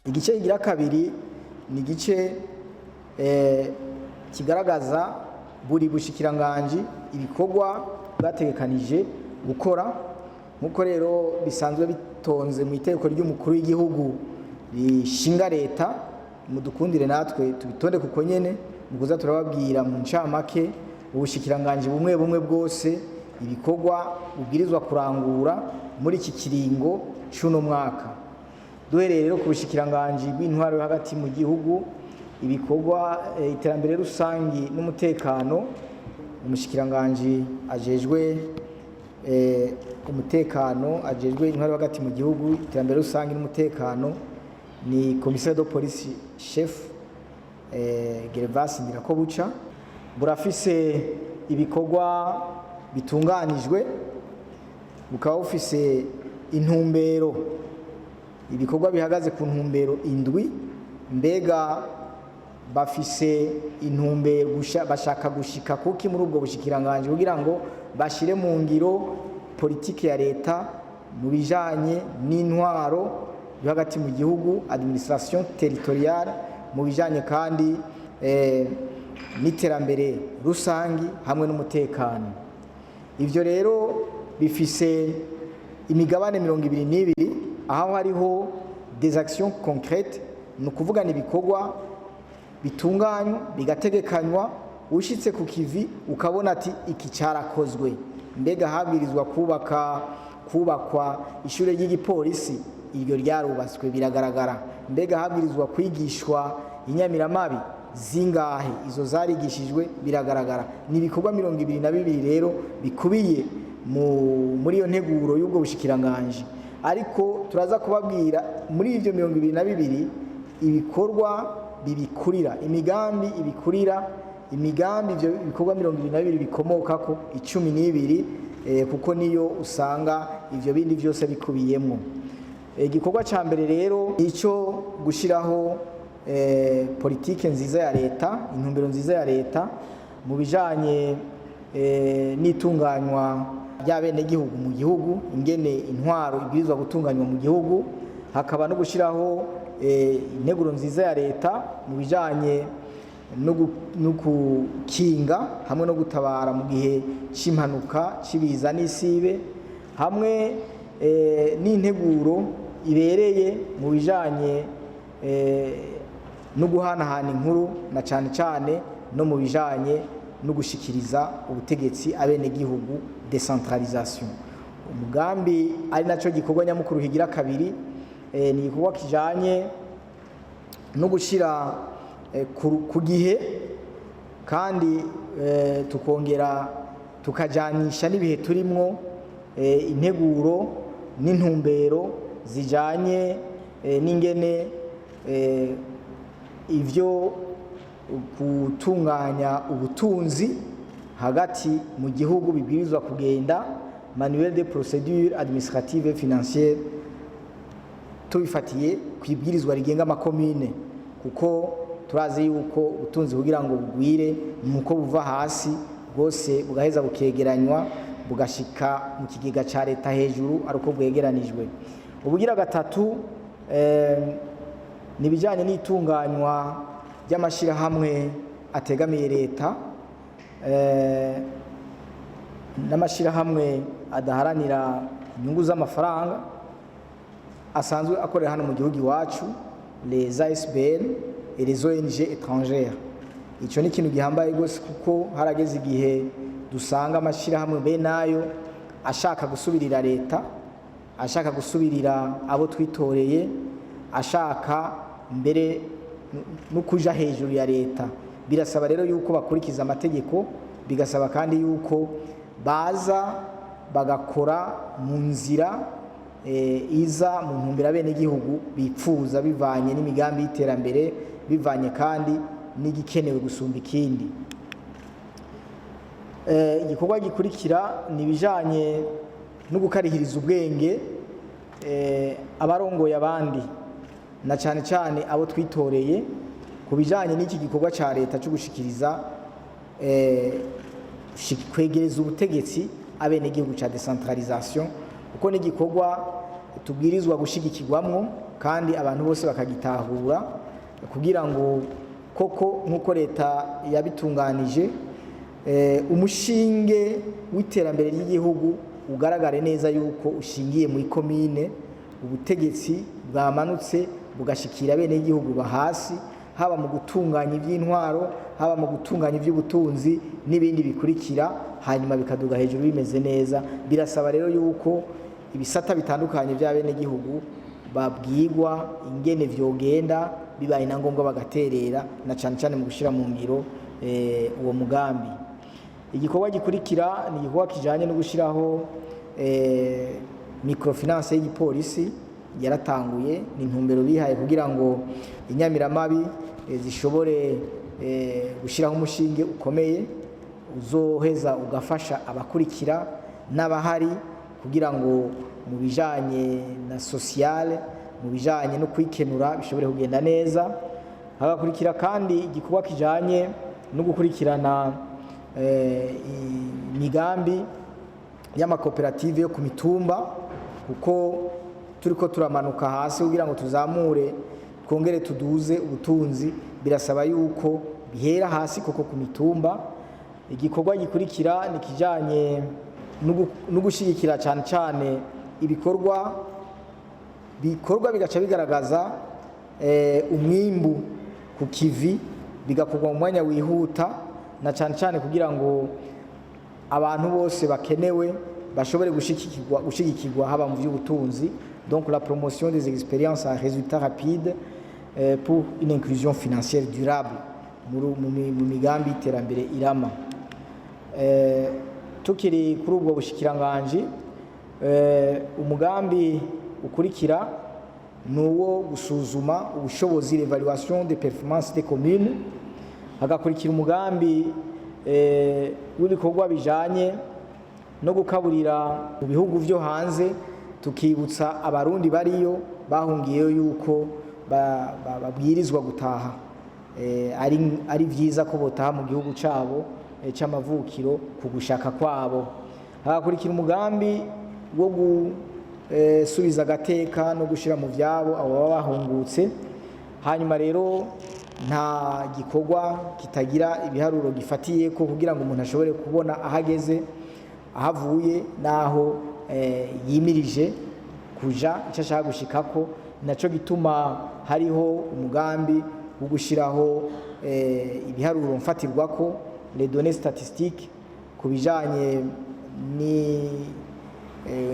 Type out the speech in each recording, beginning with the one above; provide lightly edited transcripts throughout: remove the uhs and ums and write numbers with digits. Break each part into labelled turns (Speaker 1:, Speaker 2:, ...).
Speaker 1: Igice kigira kabiri ni igice kigaragaza buri bushikiranganji ibikorwa bwategekanije gukora. Nk'uko rero bisanzwe bitonze mu itegeko ry'umukuru w'igihugu rishinga leta, mudukundire natwe tubitonde kuko nyene mu kuza turababwira mu ncamake ubushikiranganji bumwe bumwe bwose ibikorwa bubwirizwa kurangura muri iki kiringo c'uno mwaka. Duhereye rero ku bushikiranganji bw'intwaro yo hagati mu gihugu, ibikorwa, iterambere rusangi n'umutekano, umushikiranganji ajejwe umutekano, ajejwe intwaro yo hagati mu gihugu, iterambere rusangi n'umutekano ni commissaire de police chef Gervas Ndirakobuca. Burafise ibikorwa bitunganijwe, bukaba bufise intumbero, ibikorwa bihagaze ku ntumbero indwi. Mbega bafise intumbero bashaka gushika kuki muri ubwo bushikiranganji kugira ngo bashire mu ngiro politike ya leta mu bijanye n'intwaro yo hagati mu gihugu, administration territoriale, mu bijanye kandi n'iterambere rusangi hamwe n'umutekano? Ivyo rero bifise imigabane 22, aho hariho des actions concrètes, ni ukuvuga ni ibikorwa bitunganywa, bigategekanywa, ushitse ku kivi ukabona ati iki cyarakozwe. Mbega habwirizwa kubakwa ishure ry'igipolisi, iryo ryarubatswe, biragaragara. Mbega habwirizwa kwigishwa inyamiramabi zingahe? Izo zarigishijwe, biragaragara. Ni ibikorwa 22 rero bikubiye muri iyo nteguro y'ubwo bushikiranganji, ariko turaza kubabwira muri ivyo 22 ibikorwa bibikurira, imigambi ibikurira, imigambi ivyo bikorwa 22 bikomokako 12, kuko niyo usanga ivyo bindi vyose bikubiyemwo. Igikorwa ca mbere rero ico gushiraho politike nziza ya leta, intumbero nziza ya leta mu bijanye n'itunganywa ry'abenegihugu mu gihugu, ingene intwaro ibwirizwa gutunganywa mu gihugu, hakaba no gushiraho integuro nziza ya leta mu bijanye no gukinga hamwe no gutabara mu gihe c'impanuka, c'ibiza n'isibe, hamwe n'integuro ibereye mu bijanye no guhanahana inkuru, na cane cane no mu bijanye no gushikiriza ubutegetsi abenegihugu, décentralisation. Umugambi ari naco gikorwa nyamukuru higira kabiri ni igikorwa kijanye no gushira ku gihe kandi tukongera tukajanisha n'ibihe turimwo integuro n'intumbero zijanye n'ingene ivyo gutunganya ubutunzi hagati mu gihugu bibwirizwa kugenda, manuel de procédure administrative et financière, tubifatiye ku ibwirizwa rigenga amakomine, kuko turazi yuko ubutunzi kugira ngo bugwire nuko buva hasi bwose bugaheza bukegeranywa, bugashika mu kigega ca leta hejuru ari uko bwegeranijwe. Ubugira gatatu ni ibijyanye n'itunganywa ry'amashyirahamwe ategamiye leta n'amashyirahamwe adaharanira inyungu z'amafaranga asanzwe akorera hano mu gihugu iwacu, les ASBL et les ONG étrangères. Ico ni ikintu gihambaye rwose, kuko harageze igihe dusanga amashyirahamwe be nayo ashaka gusubirira leta, ashaka gusubirira abo twitoreye, ashaka mbere no kuja hejuru ya leta. Birasaba rero yuko bakurikiza amategeko, bigasaba kandi yuko baza bagakora mu nzira iza mu ntumbero abenegihugu bipfuza, bivanye n'imigambi y'iterambere, bivanye kandi n'igikenewe gusumba ikindi. Igikorwa gikurikira ni ibijanye no gukarihiriza ubwenge abarongoye abandi, na cane cane abo twitoreye, ku bijanye n'iki gikorwa ca leta cyo gushikiriza kwegereza ubutegetsi abenegihugu ca décentralisation, kuko ni igikorwa tubwirizwa gushigikirwamwo kandi abantu bose bakagitahura, kugira ngo koko nk'uko leta yabitunganije, umushinge w'iterambere ry'igihugu ugaragare neza yuko ushingiye muri komine, ubutegetsi bwamanutse bugashikira bene igihugu bahasi, haba mu gutunganya iby'intwaro, haba mu gutunganya iby'ubutunzi n'ibindi bikurikira, hanyuma bikaduga hejuru bimeze neza. Birasaba rero yuko ibisata bitandukanye bya bene gihugu babwigwa ingene vyogenda, bibaye na ngombwa bagaterera, na cane cane mu gushyira mu ngiro uwo mugambi. Igikorwa gikurikira ni igikorwa kijanye no gushyiraho microfinance y'igipolisi. Yaratanguye, ni intumbero bihaye kugira ngo inyamiramabi zishobore gushyiraho umushinge ukomeye uzoheza ugafasha abakurikira n'abahari, kugira ngo mu bijanye na sociale, mu bijanye no kwikenura, bishobore kugenda neza. Hagakurikira kandi igikorwa kijanye no gukurikirana imigambi y'amakoperative yo ku mitumba, kuko turiko turamanuka hasi kugira ngo tuzamure, twongere tuduze ubutunzi, birasaba yuko bihera hasi koko ku mitumba. Igikorwa gikurikira ni kijanye no gushyigikira cyane cyane ibikorwa bikorwa bigaca bigaragaza umwimbu ku kivi, bigakorwa mu mwanya wihuta, na cyane cyane kugira ngo abantu bose bakenewe bashobore gushigikirwa haba mu by'ubutunzi, donc la promotion des expériences à résultats rapides pour une inclusion financière durable mu migambi y'iterambere irama. Tukiri kuri ubwo bushikiranganji, umugambi ukurikira ni uwo gusuzuma ubushobozi, l'évaluation des performances des communes. Hagakurikira umugambi w'ibikorwa bijanye no gukaburira mu bihugu vyo hanze, tukibutsa Abarundi bariyo bahungiyeyo yuko babwirizwa gutaha, ari vyiza ko botaha mu gihugu cabo c'amavukiro ku gushaka kwabo. Hagakurikira umugambi wo gusubiza agateka no gushira mu vyabo abo baba bahungutse. Hanyuma rero nta gikorwa kitagira ibiharuro gifatiye ko, kugira ngo umuntu ashobore kubona aho ageze, aho avuye n'aho yimirije kuja, icyo ashaka gushikako. Naco gituma hariho umugambi wo gushyiraho ibiharuro mfatirwako, les données statistiques, ku bijanye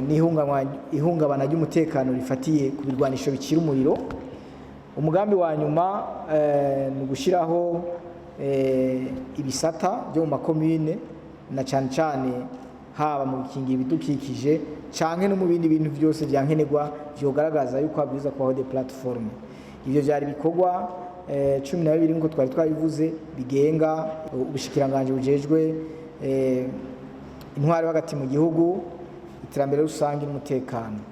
Speaker 1: n'ihungabana ry'umutekano rifatiye ku birwanisho bicira umuriro. Umugambi wa nyuma ni ugushyiraho ibisata byo mu makomine, na cyane cyane haba mu gukingira ibidukikije canke no mu bindi bintu byose vya nkenerwa vyogaragaza yuko habwirizwa kubaho des plateformes. Ivyo vyari ibikorwa 12, nk'uko twari twabivuze, bigenga ubushikiranganji bujejwe intwari hagati mu gihugu, iterambere rusange n'umutekano.